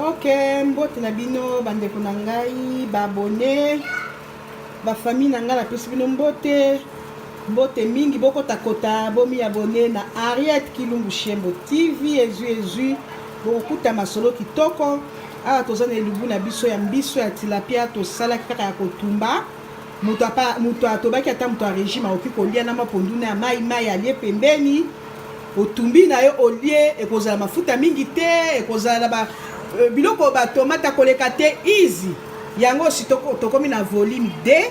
Ok, mbote na bino bandeko na ngai baabone, bafamille na ngai, napesi bino mbote, mbote mingi. Bokotakota, bomi abone na Ariette Kilumbu Shembo TV. Ezwi ezwi, bokokuta masolo kitoko. Awa toza na elubu na biso ya mbiso ya tilapia, tosalaki kaka ya kotumba. Moto apa moto atobaki, ata moto ya régime akoki kolia na mapondu na ya mai mai, alie pembeni. Otumbi na yo, olie, ekozala mafuta mingi te, ekozala na ba biloko batomate akoleka te. Easy yango. Si tokomi na volume 2,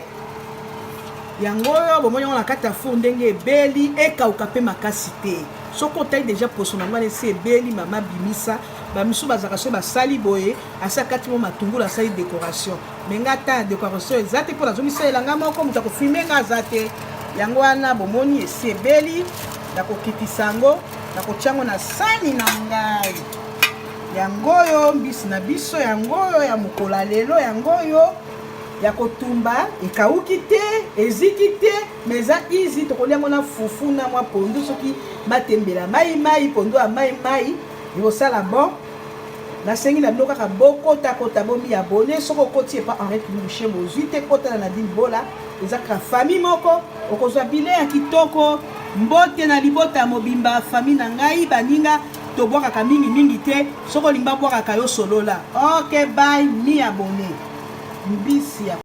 yango oyo bomoni yango na kati ya four, ndenge ebeli, ekauka mpe makasi te. Soki otali déjà, poso na yango wana esi ebeli. Mama bimisa. Bamisu bazalaka, soki basali boye, asi akati mo matungulu, asali décoration. Mais nga, ata ya décoration eza te, mpo nazomisalela nga moko, moto akofilmer nga aza te. Yango wana bomoni esi ebeli. Nakokitisa yango, nakotia yango na sani na ngai. Yango oyo mbisi na biso, yango oyo ya mokolo ya lelo, yango oyo ya kotumba, ekauki te, eziki te, mais eza easy. Tokolia yango na fufu na mwa pondu, soki matembela mai mai, pondu ya mai mai, ekosala bon. Nasengi na bino kaka bokotakota, bomi abone. Soki okoti epa Henri Kilumbu bozwi te, kotala na Dine Bola, eza kaka famille moko, okozwa bilei ya kitoko. Mbote na libota ya mobimba, famille na ngai, baninga. Tobwakaka mingimingi te. Soki olingi babwakaka yo, solola. Ok, bye, mi abone. Mbisi ya